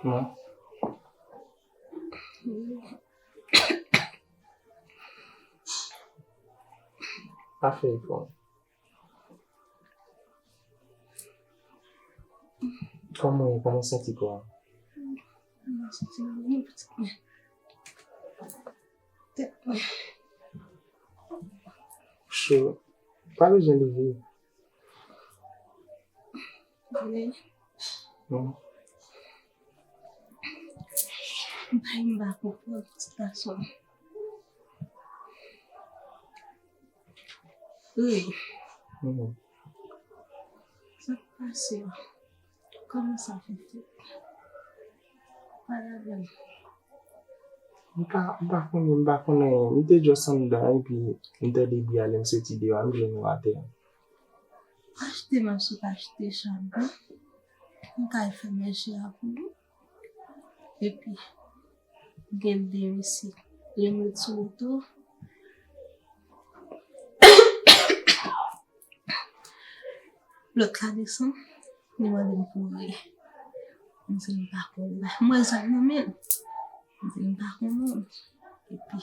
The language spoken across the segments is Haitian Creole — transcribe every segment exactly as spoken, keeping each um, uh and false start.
Non. Pa fè efò. Kòman w ye? Kòman w santi kò a? Mwen santi m byen, pitit mwen. Tèt mwen. Cho. Pa bezwen leve. Vle. Non. M pa, m pa konprann, ti gason. Wi. Mhm. Sa k pase a? Kòman sa fè fèt? Pale avè m. M pa, m pa konnen, m pa konnen anyen. M te just anndan epi m tande bri a, lè m soti deyò a, m jwenn ou atè a. Achte m ap sot achte chabon. M ka al fè manje a pou ou. Epi, gen de mesye. Lè m ret sou moto, lòt la desann, li mande m kouri. M di l m pa konnen. M wè zam nan men l. M di l m pa konnen. Epi,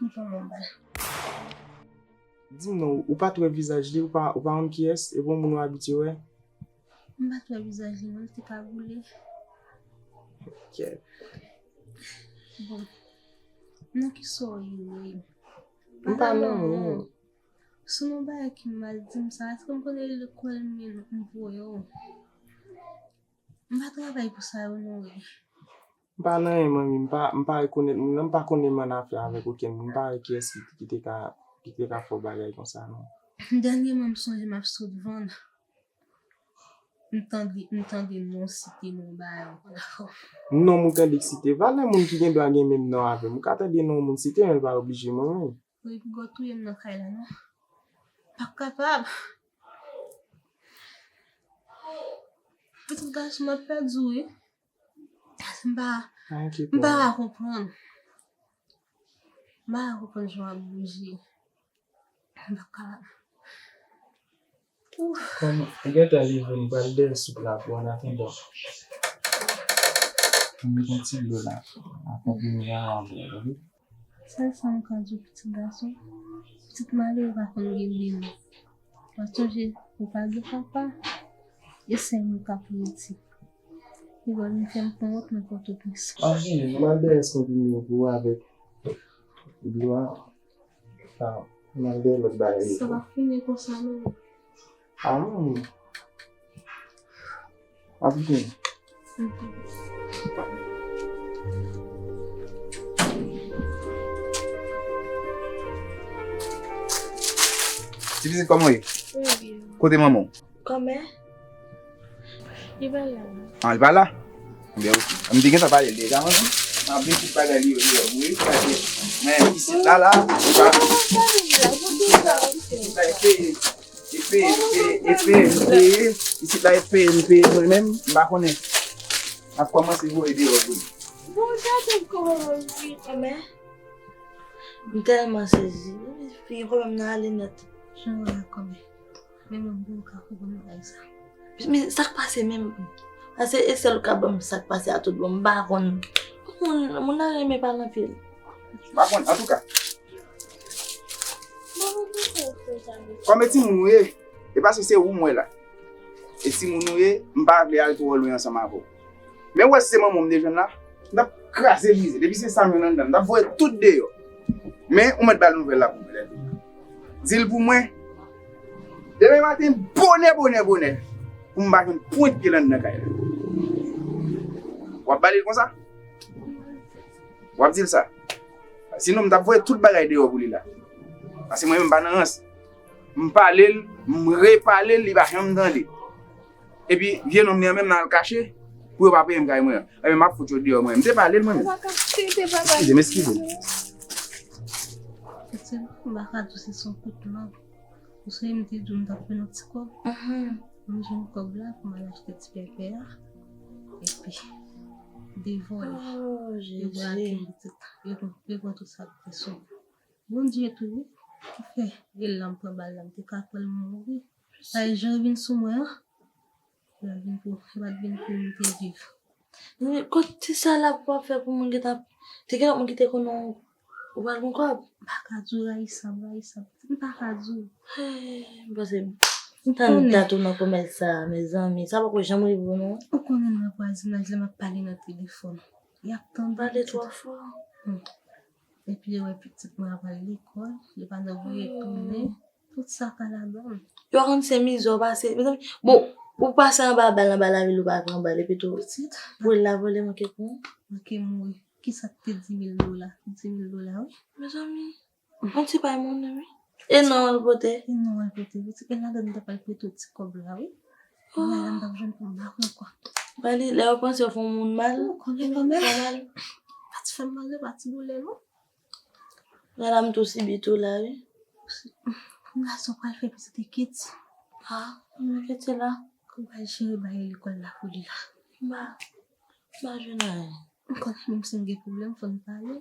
m pran yon bal. Di m non, ou pa t wè vizaj li, ou pa, ou pa konn kiyès, e bon moun ou abitye wè? M pa t wè vizaj li non, li te kagoule. Ok. Bon, nan kisa w ye wi? M pa nan anyen. Se yon bagay ki mal di m sa, èske m konnen lekòl m voye w? M pa travay pou sa yo non wi. M pa nan anyen, manmi, m pa, m pa rekonèt moun nan, m pa konn menm annafè avèk okenn moun, m pa wè kiyès ki, ki te ka, ki te ka fè w bagay konsa non. Dènyèman, m sonje m ap sot vann. M tande, m tande non w site nan yon bagay ankò. Non m ou tande k site, valè moun ki gen dwa gen menm non avè m. Ou ka tande non moun site, men l pa oblije mwen menm. Wi, piga w touye m nan kay la non. Pa kapab. Pitit gason m ap pèdi w wi. M pa, m pa ka konprann. M pa ka konprann jan w ap bouje. M pa ka. Kòm ou gentan leve, m pral dèyè soup la pou annatandan. M met yon ti dlo la. Akonpanye a avè l, wi. Sèl sa m ka di w, pitit gason, pitit malere pa konn gen de non. Ou pa sonje, ou pa gen papa, e sèl mwen k ap rete. Li ba m fè m pran wout nan Pòtoprens. Anyen, m al dèyè eskonpini yo pou wè avèk dlo a. Sa, m al dèyè lòt bagay yo. Sa pa fini konsa non. A non. Ap vini. Ti pitit, kòman w ye? Mwen byen. Kote manman w? Kòmè? Li pa la. Ah, li pa la? Ebyen, oke. M te gentan pale l deja, mwen menm. M ap vin tout bagay li yo, li yo, wi, paske mwen isit la, la, li pa. Isit la, e peye, e peye, e peye, e peye, isit la, e peye, m peye mwen menm, m pa konnen. M ap kòmanse voye deyò pou li. Bon, gade kòman mwen ri, kòmè. M tèlman sezi. Fi, pwoblèm nan ale nèt. Jan w la kòmè. Men mwen bon ka konprann bagay sa. Men sa k pase menm? Sa se e sèl ou ka ban m sa k pase a tout bon. M pa konn. Moun, moun nan renmen pale anpil. M pa konn, antouka. Kòm e timoun ou ye, e paske se ou m wè la. E timoun ou ye, m pa vle al twò lwen ansanm avè w. Men ou wè si se manman w m te jwenn la, m t ap kraze brize. Depi se sa m jwenn anndan, m t ap voye tout deyò. Men ou mèt ba l nouvèl la pou mwen lè l vini. Di l pou mwen, demen maten, bonè, bonè, bonè, pou m pa jwenn pwent pye l anndan kay la. W ap ba li l konsa? W ap di l sa? Sinon, m t ap voye tout bagay deyò pou li la. Paske mwen menm, m pa nan rans. M pale l, m repale l, li pa janm tande. Epi, vye nonm li an menm nan al kache, pou yo pa peye m kay mwen an. Ebyen, m ap fout yo deyò mwen. M te pale l mwen menm. Eskize m, eskize m. Pitit, m pa ka di w se yon kout lang. Ou sonje m te di w m t ap fè yon ti kòb? Mhm. M jwenn kòb la pou m al achte ti pèpè a. Epi, de vòlè. Oh, yo brake m pitit. Yo pran, yo pran tout sa k te sou mwen. Bondye tou wi, ki fè e la m pran bal la, m te ka kwè l mouri. Sa e jan l vin sou mwen an. Yo vin pou, yo pa t vin pou nou te viv. Men kot ti sa la pou ap fè pou moun ki t ap, te gen lòt moun ki te konnen ou pral gon kòb? M pa ka di w, rayisab, rayisab. M pa ka di w. Hey, m panse m tann dat ou nan kòmès sa, mezanmi. Sa poko janm rive w non. Ou konnen nan vwazinaj la m ap pale nan telefòn. Y ap tande. Pale twò fò. Hmm. Epi yo wè pitit mwen ap al lekòl, yo pa nan voye tounen. Tout sa ka ladan l. Yo pa konn se mizè w pase. Mezanmi, bon, ou pase anba bal, anba lavil, ou pa pran bal, epi tou. Pitit. Pou la vole manke pou. Manke mouri. Kisa k te di mil dola? Di mil dola, wi. Mezanmi, yon ti pay moun, wi. E non, l pote. E non, l pote, wi. E ladan m t ap al prete w ti kòb la, wi. Lè a la m t ap jwenn pou m ba w ankò. Bali, lè yo panse yo fè yon moun mal, yo fè mal. Pa ti fè m mal, non, pa ti doulè, non. Lè a la m tou sibi tou la, wi. Kòm gason pral fè pitit e Keti. Ah, men Keti la. Kòm pral jere bagay lekòl la pou li la. M pa, m pa jwenn anyen. M konnen menm si m gen pwoblèm, fò n pale.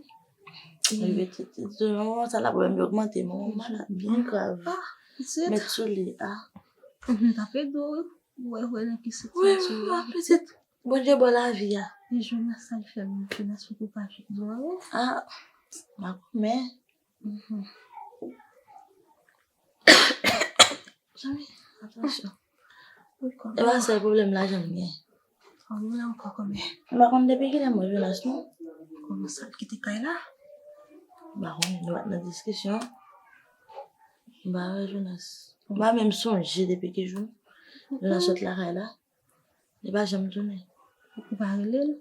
E Keti, ti, ti, manman sa la pwoblèm yo ogmante, manman malad, byen grav. Ah, pitit. Met sou li, ah. M t ap ede w, wi. Wè, wè nan ki sitiyasyon w ye. Pitit, Bondye ba w lavi a. E Jonas sa l fè menm, Jonas poko pa vin di w anyen. Ah, m pa konn, men. Mhm. Zanmi, atansyon. E pa sèl pwoblèm lajan m gen. Kòman ankò kòman? M pa konn depi kilè m wè Jonas non. Kòman sa l kite kay la? M pa konnen, nou pa t nan diskisyon. M pa wè Jonas. M pa menm sonje depi ki jou Jonas sot lakay la. Li pa janm tounen. Ou pa rele l?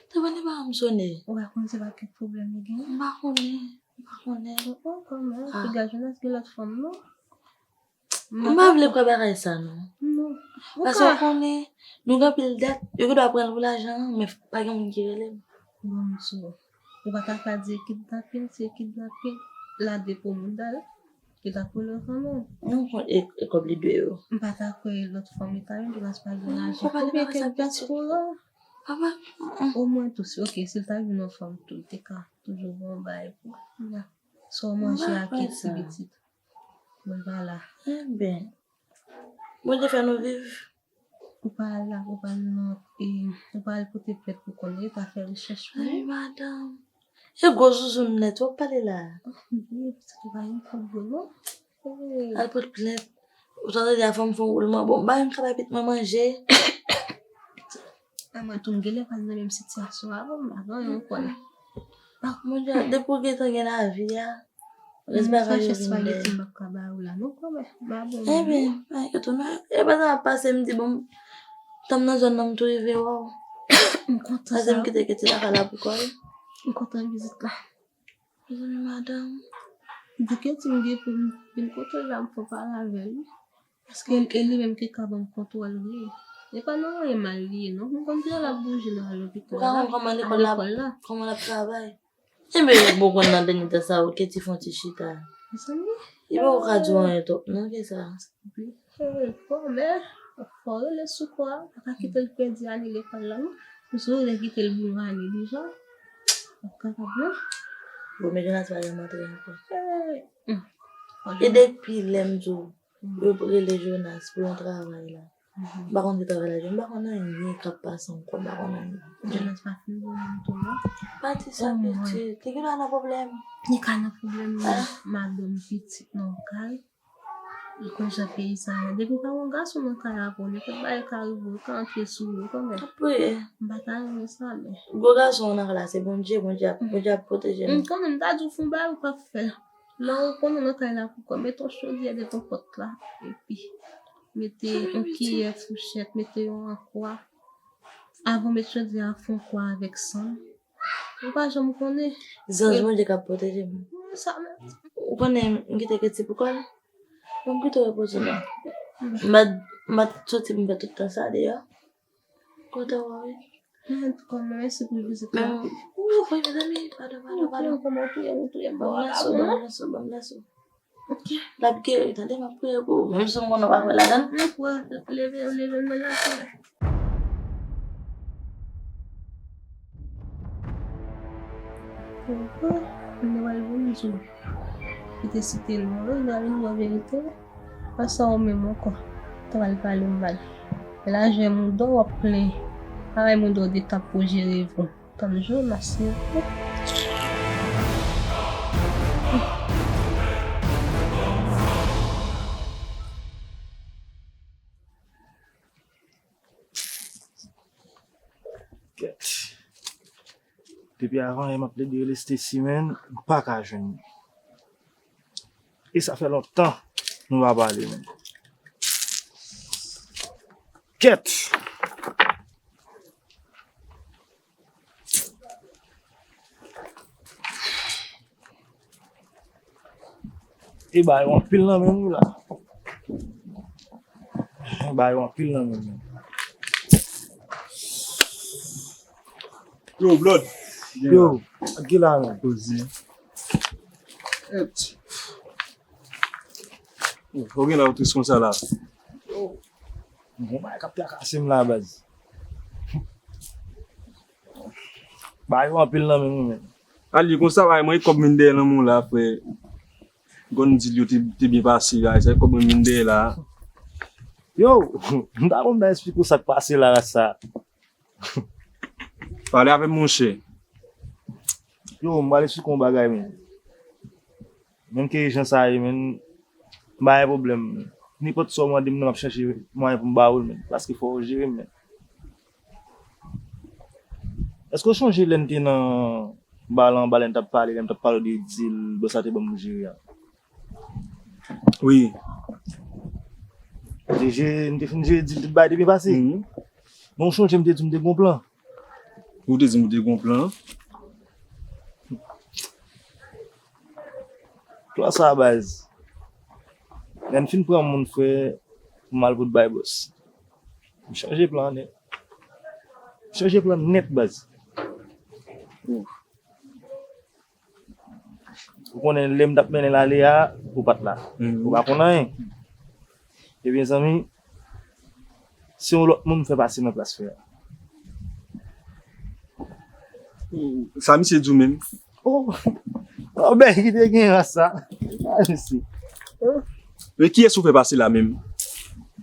Telefòn li pa janm sonnen. Ou pa konn se pa kèk pwoblèm li genyen? M pa konnen. M pa konnen. Oh, oh, kòman? Ah. Piga Jonas gen lòt fanm, non? M pa vle kwè bagay sa, non. Non. Paske ou konnen, nou gen anpil dat, yo gen dwa pran l pou lajan, men pa gen moun ki rele m. Bon, m sou. Ou pa ta ka di e kidnapin, se kidnapin. La depo moun dal. Li t ap rele w kanmenm. Non, e, e kòb li dwe yo. M pa ta kwè lòt fanm li ta jwenn, Jonas pa gen lajan. Konbyen kèk dyaspora? Papa, omwen tou, si, ok, si l ta jwenn yon fanm tou, li te ka toujou gen yon bagay pou. Sa w manje ak ti pitit. Mwen pa la. Enben, Bondye fè nou viv. Ou pa al la, ou pa al nan, e, ou pa al pote plent pou konnen, pa fè rechèch pou ou. Ay, madanm. E gwo zouzoun nèt, w ap pale la. Ou pa gen fòt vre, non? Al pote plent. Ou tande di a fanm fè yon woulman. Bon, ba yon kaba pit mwen manje. A mwen tou, m genlè pa nan menm sitiyasyon avè w, m pa gen anyen konnen. Bondye, depi w gentan gen lavi a, rès bagay yo vin dèyè. Sa chèz pa gen ti m p ap ka ba ou la, non, kòmè. Ba bon. Enben, pa gen tout, e pa sa m ap pase, m di, bon, tan m nan zòn nan, m tou rive wè w. M kontan sa. Pase m kite Keti lakay la pou kò l. M kontan vizit la. Mezanmi, madanm. Di Keti m gen pou m vin kote l la, m fè pale avè l. Paske e li menm ki ka ban m kontwòl li. E pa nan anyen mal li ye, non. M konn jan l ap bouje nan lopital la. Ou ka konn kòman lekòl la, kòman l ap travay. Enben, bon, konn nan dènye tan sa yo, Keti fè yon ti chita. Mezanmi. Li poko ka di w anyen twòp, non, ke sa. Wi. Bon, men, fò w rele sou kò a, pa ka kite l pèdi ane lekòl la, non. Paske w rele kite l boure ane deja. W ap kapab, non. Bon, men Jonas pa janm antre ankò. E depi lè m di w, yo rele Jonas pou yon travay la. M pa konn ki travay la, m pa konn anyen k ap pase ankò, m pa konn anyen. Jonas pa fin bon moun tou, non? Pa di sa, pitit. Li gen dwa nan pwoblèm. Li ka nan pwoblèm, wi. Madanm, pitit nan kay. Li konn jan peyi sa ye. Depi pa yon gason nan kay la, pou nenpòt bagay ka rive, yo ka antre sou ou, kanmenm. Ap priye. M pa ta renmen sa, men. Gwo gason an nan kay la, se Bondye, Bondye ap, Bondye ap pwoteje nou. M konnen, m ta di w fè yon bagay ou p ap fè. Lè w konnen nan kay la pou kò, mete yon chodyè devan pòt la, epi mete yon kiyè, fouchèt, mete yon ankwa. Avan w met chodyè a, fè yon kwa avèk sann. Ou pa janm konnen. Zanj Bondye k ap pwoteje m. Sa menm. Ou konnen m kite Keti pou kò l? Bon, m kite w repoze non. M pa, m pa t soti pou m fè tout tan sa deyò. Kontan wè w wi. Mwen tou kòm mèsi pou vizit la. Ou, wi, mezanmi, padon, padon, padon. Kòman w touye m, ou touye m. Ban m laso, ban m laso, ban m laso. Ok. L ap geri, tande, m ap priye pou ou. Menm si m konnen w pa kwè ladan l. M kwè, leve, leve, mwen la. Oho, mwen wè l bon di w. Li te site non, wi, gade yon bon verite. Pa sa ou menm ankò. T ap al pale m mal. Lè lajè mouda w ap plenyen. Parèy mouda w detan pou jere vou. Tann jou, mèsi. Kèt. Depi avan yè m ap plede rele Stacy, menn, m pa ka jwenn li. E sa fè lontan nou pa pale, menn. Kèt! E ba yo anpil nan men m wi la. E ba yo anpil nan men m. Yo, Blood. Yo, ak ki la menm? Poze. Et. Ou gen la ou tris konsa la. Yo. Bon, bagay k ap trakase m la, baz. Ba yo anpil nan men m wi, menn. Al li konsa, bay mwen kòb vin dèyè nan men w la, frè. Gònn di l yo te, te byen pase, bay sa kòb mwen vin dèyè la. Yo, m ta konn nan esplike w sa k pase la, ras sa. Pale avè m, monchè. Yo, m pral esplike w yon bagay, menn. Menm ke jan sa ye, menn, m pa gen pwoblèm. Nenpòt sa w mande m nan, m ap chèche mwayen pou m ba ou l, menn. Paske fò w jere m, menn. Èske w sonje lè n te nan ba la anba, lè n t ap pale, lè m t ap pale w de dil bòs la te ban m pou jere a? Wi. Te jere, n te fin jere dil, tout bagay te byen pase. Mhm. Men w sonje m te di w m te gen yon plan. Ou te di m ou te gen yon plan? Plan sa, baz. Lè n fin pran moun, frè, m al pou t bay bòs. M chanje plan nèt. M chanje plan nèt, baz. Ou konnen lè m t ap mennen l ale a, ou pa t la. Mhm. Ou pa konn anyen. Ebyen, zanmi, se yon lòt moun m fè pase nan plas frè a. Sa misye di w menm? Oh, oh, bèl ki te gen ras sa. Ah, mesye. Men kiyès ou fè pase la menm?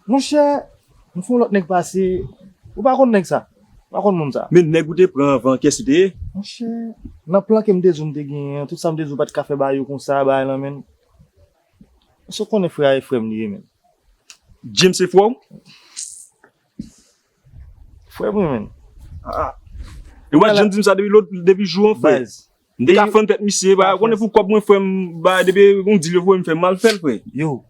Monchè, m fè yon lòt nèg pase. Ou pa konn nèg sa? Ou pa konn moun sa? Men nèg ou te pran anvan, kiyès li te ye? Monchè, nan plan ke m te di w m te genyen an, tout sa m te di w pa t ka fè bagay yo konsa, bagay lan menm. Èske w konnen frè a e frè m li ye menm? James se frè w? Frè m wi, menn. Ah. E w pa t janm di m sa depi lòt, depi jou an, frè. Baz. M te ka fann tèt misye, ba, konnen pou kòb mwen, frè m, ba, depi yon dil yo voye m fè, m al fè l, frè. Yo.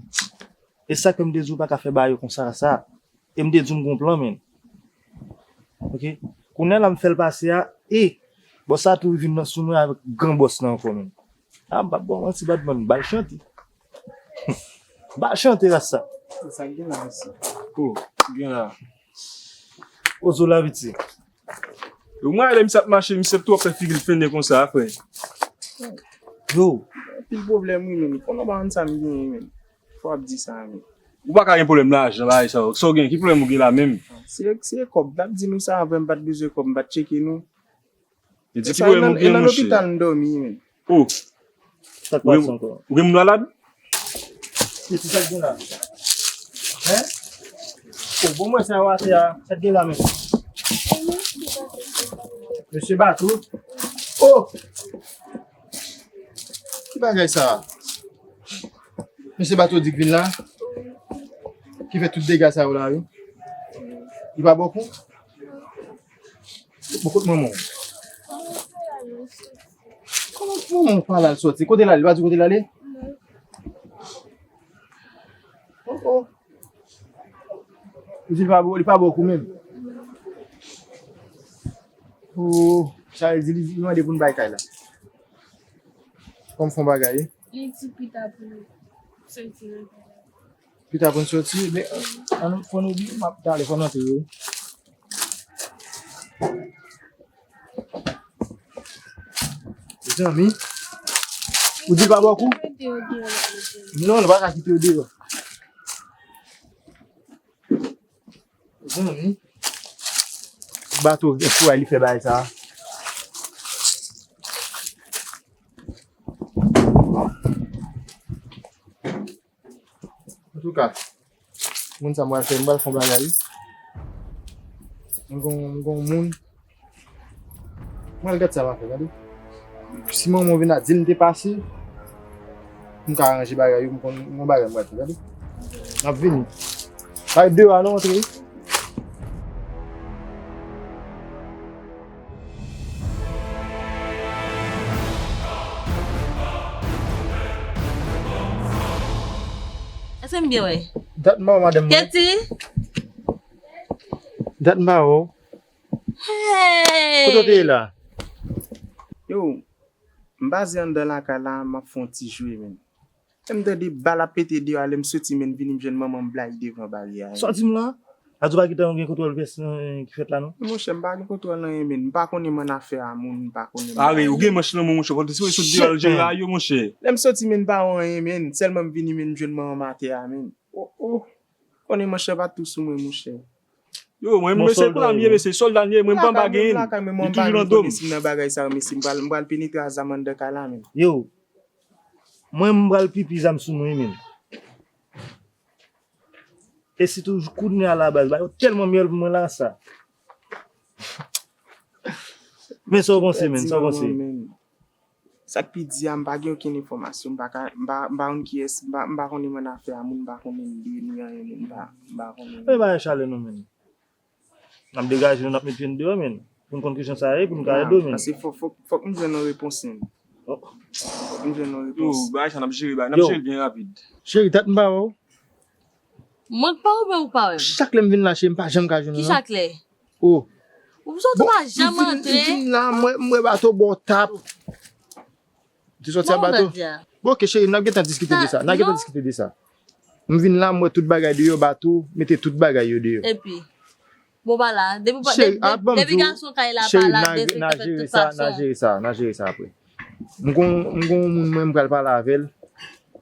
E sa ke m te di w pa ka fè bagay yo konsa, sa. E m te di w m gon plan, menn. Oke? Kounye a la m fè l pase a, e bòs sa tou vin nan sou mwen avèk gran bòs lan ankò, menn. A, m p ap ba w manti, Badman, ba l chante. Ba l chante, ras sa. Se sa k gen la, mesye. Oh, gen la. Ozo la, piti. Yo, mwen, lè misye ap mache, misye tou ap fè figi l fennen konsa, frè. Yo. Anpil pwoblèm, wi, menn. Konnen w pa konn sa m genyen, menn. Fò w ap di sa, menn. Ou pa ka gen pwoblèm lajan, bagay sa yo. Sa w gen, ki pwoblèm ou gen la menm? Se, se kòb. M t ap di nou sa anvan, m pa t bezwen kòb, m pa t tcheke nou. E di ki pwoblèm ou gen, monchè? E nan lopital m dòmi, menn. Oh. Sa k pase ankò? Ou gen moun malad? Mesye, sa k gen la? Hein? Oh, bon, mwen, sa yo atè a. Sa k gen la menm? Mesye Bato. Oh! Ki bagay sa a? Mesye Bato di k vin la? Ki fè tout dega sa yo la, wi? Li pa ba w kou? Bon, kot manman w? Kòman manman w pa al sòti? Kote l ale? Li pa di kote l ale? Oh, oh. Li di li pa ba w, li pa ba w kou menm. Oh, sa vle di li, li mande pou n bay kay la. Kòm fon bagay, wi. Li di pita pou nou soti nan kay la. Pita pou n soti, men, an nou, fò nou oubli, m ap talè, fò n antre, wi. Zanmi, ou di l pa ba w kou? Non, nou pa ka kite yo deyò. Zanmi, Bato gen kouraj li fè bagay sa. Antouka, moun sa m pral fè, m pral fè yon bagay, wi. M gon, m gon moun. Mwen al gad sa m a fè, gade. Si manman w vin la di l m te pase, m ka aranje bagay yo, m konn m gon bagay m pral fè, gade. M ap vini. Pa ret deyò a non, antre wi. Èske m byen wè? Dat m pa wè w, madanm. Keti? Dat m pa wè w. Hey! Kote w te ye la? Yo, m baze anndan lakay la, m ap fè yon ti jwe, menn. Lè m tande bal ap pete deyò a, lè m soti, menn, vini m jwenn manman m blayi devan baryè a. Sòti m la? Adou pa gentan gen kontwòl pèsonèl ki fèt la, non? Monchè, m pa gen kontwòl anyen, menn. M pa konnen m annafè a moun, m pa konnen m pa. Are, ou gen manch nan men w, monchè. Fò w te sot deyò al jere a yo, monchè. Lè m soti, menn, m pa wè anyen, menn. Sèlman m vini, menn, m jwenn manman m atè a, menn. Oh, oh. Konnen manch lan pa tou sou mwen, monchè. Yo, mwen, mwen se kounye a m ye, mesye, sòlda m ye, mwen m pa gen. Li toujou nan do m. Si m nan bagay sa yo, mesye, m pral, m pral penetre a zam anndan kay la, menn. Yo, mwen m pral pipi zam sou mwen, menn. E sitou kounye a la baz, bagay yo tèlman myèl pou mwen la sa. Men sa w panse, menn, sa w panse? Sa k pi di a, m pa gen okenn enfòmasyon, m pa ka, m pa, m pa konn kiyès, m pa, m pa konnen m annafè a moun, m pa konnen li ni anyen, menn, m pa, m pa konnen. Men bagay chalè non, menn. N ap degaje nou, n ap met pye n deyò, menn. Pou n konn kijan sa ye, pou n ka ede w, menn. Paske fòk, fòk, fòk m jwenn yon repons, menn. Fòk m jwenn yon repons. Yo, bagay sa n ap jere, bagay, n ap jere l byen rapid. Cheri, dat m pa wè w. Mwen k pa wè w, men ou pa wè m. Chak lè m vin la, cheri, m pa janm ka jwenn ou, non. Ki chak lè? Oh. Ou sot ou pa janm antre. M vin la, mwen, m wè bato bò tap. Ou te soti a bato? Bon, ok, cheri, n ap gentan diskite de sa. N ap gentan diskite de sa. M vin la, m wè tout bagay deyò, bato, mete tout bagay yo deyò. Epi, bon, pa la. Depi, depi gason kay la pa la, depi fè tout fason. N a jere sa, n a jere sa apre. M gon, m gon moun mwen m pral pale avè l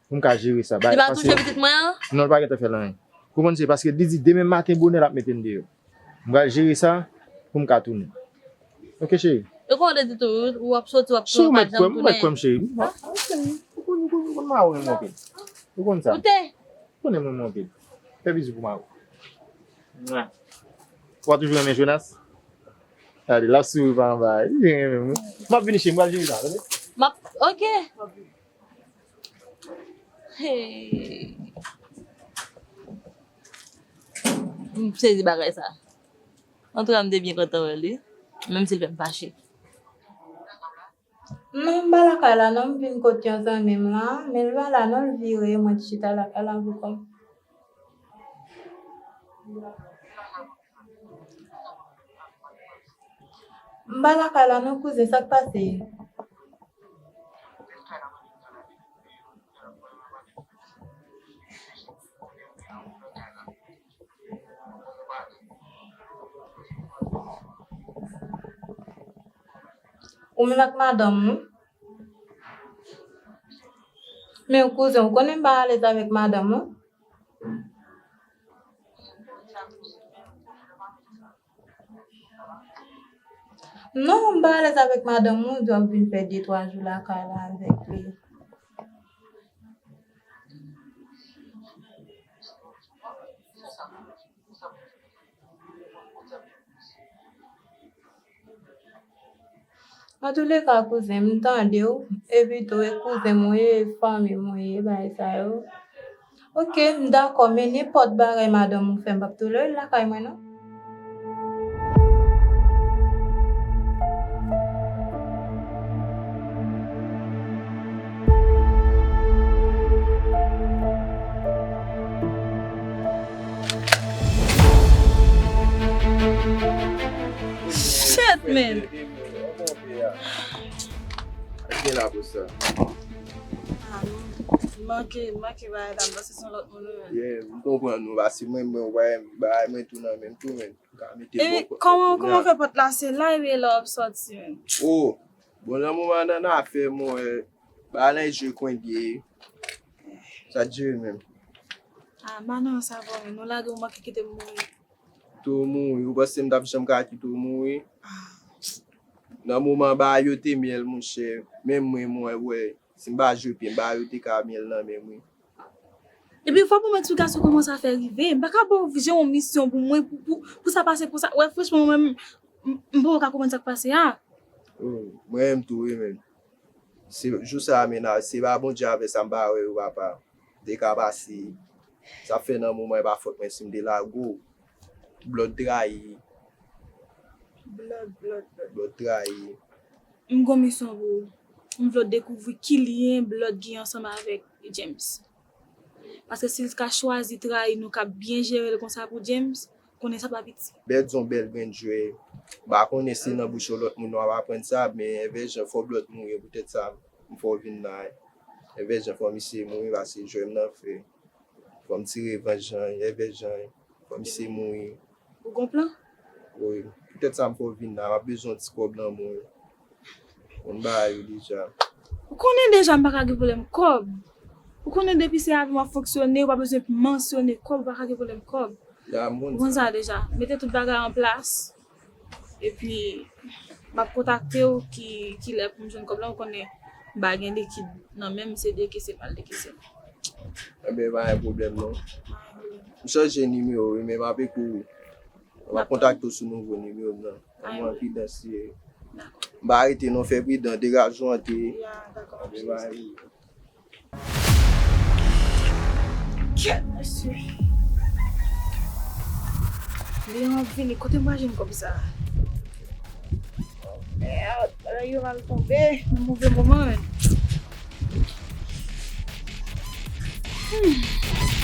pou m ka jere sa. Li pa touche pitit mwen an? Non, li pa gentan fè l anyen. Konprann se paske li di demen maten bonè l ap mete n deyò. M pral jere sa pou m ka tounen. Ok, cheri. E kòman w te di tou, ou ap soti, w ap tounen, ou pa janm tounen. Ou mèt kwè m, cheri. Ou konn, ou konn, ou konn Maro renmen anpil. Ou konn sa. Ou te. Ou konnen m renmen anpil. Fè bizou pou Maro. Ou pa toujou renmen Jonas? Gade, l ap souri pa anba. Li renmen m wi. M ap vini, cheri, m pral jere sa, tande? M ap, ok. Hey. M sezi bagay sa. Antouka, m te byen kontan wè l wi. Menm si l fè m fache. Non, m pa lakay la non, m vin kot yon zanmi m la, men l pa la non, l vire, mwen t chita lakay la pou kò m. M pa lakay la non, kouzen, sa k pase? Ou menm ak madanm ou? Men kouzen, ou konnen m pa alèz avèk madanm ou? Non, m pa alèz avèk madanm ou, di w ap vin fè de twa jou lakay la avèk li. Antouleka, kouzen, m tande w, epi tou, e kouzen m ou ye, e fanmi m ou ye, e bagay sa yo. Ok, m dakò, men nenpòt bagay madanm ou fè, m p ap tolere l lakay mwen, non. Shit, man! Sa k gen la pou sa? Ah, non. M manke, m manke bagay la, m panse se yon lòt moun, wi, men. Yeah, m konprann ou, paske mwen, mwen, wè, bagay mwen tou nan men m tou, men. M ka mete bò kòt la. Kòman, kòman fè pòt la, se la, epi lè w ap sòti, men. Oh, bon, nan moman nan afè, mwen, bagay la jwe kwen dye. Sa dye menm. Ah, manan sa bon, men. Nou lage w manke kite m mouri. Tou mouri, ou panse m t ap janm ka kite w mouri? Ah. Nan moman bagay yo te myèl, monchè, menm mwen, mwen, wè, si m pa jwe pye m, bagay yo te ka myèl nan men m, wi. Epi fò pou m eksplike w kòman sa fè rive. M pa ka ba w jan yon misyon pou mwen, pou, pou, pou sa pase, pou sa. Wè, franchman, mwen menm, m, m poko ka konprann sa k pase a. Oh, mwen menm tou, wi, men. Se, jou sa a, men, se pa Bondye avè sa m pa wè yo, papa. Te ka pase. Sa fè nan moman, e pa fòt mwen si m te lage w. Blòd trayi. Blòd, blòd, blòd. Blòd trayi. M gon misyon pou ou. M vle w dekouvri ki lyen Blòd gen ansanm avèk James. Paske si l ka chwazi trayi nou, k ap byen jere l konsa pou James, konnen sa pa piti. Bèl di yon bèl grenn jwè. M pa konnen si nan bouch yon lòt moun w ap aprann sa, men envè jan fò Blòd mouri, poutèt sa m fè w vin la. Envè jan fò misye mouri, paske jwè m nan fè. Fò m tire revanj an, envè jan fò misye mouri. Ou gon plan? Wi, poutèt sa m fè w vin la, m ap bezwen yon ti kòb nan men w. Konn bagay yo deja. Ou konnen deja m pa ka gen pwoblèm kòb. Ou konnen depi se avè m w ap fonksyone, ou pa bezwen mansyone kòb, ou pa ka gen pwoblèm kòb. Ya, m konn Ou konn sa. Sa deja. Mete tout bagay an plas. Epi, m ap kontakte w ki, kilè pou m jwenn kòb la, ou konnen m pa gen likid nan men m, se dekese m al dekese. Enben, pa gen pwoblèm non. M chanje nimewo wi, men m ap ekri w. M ap kontakte w sou nouvo nimewo m nan. Mwen pridans ye. M pa rete non, fè pridan, degaje w antre. Ya, dakò. Enben, pa gen pwoblèm. Kèt, mesye. Leon ap vini, kote m pral jwenn kòb sa? Mèd, bagay yo mal tonbe nan move moman, men. Hmm.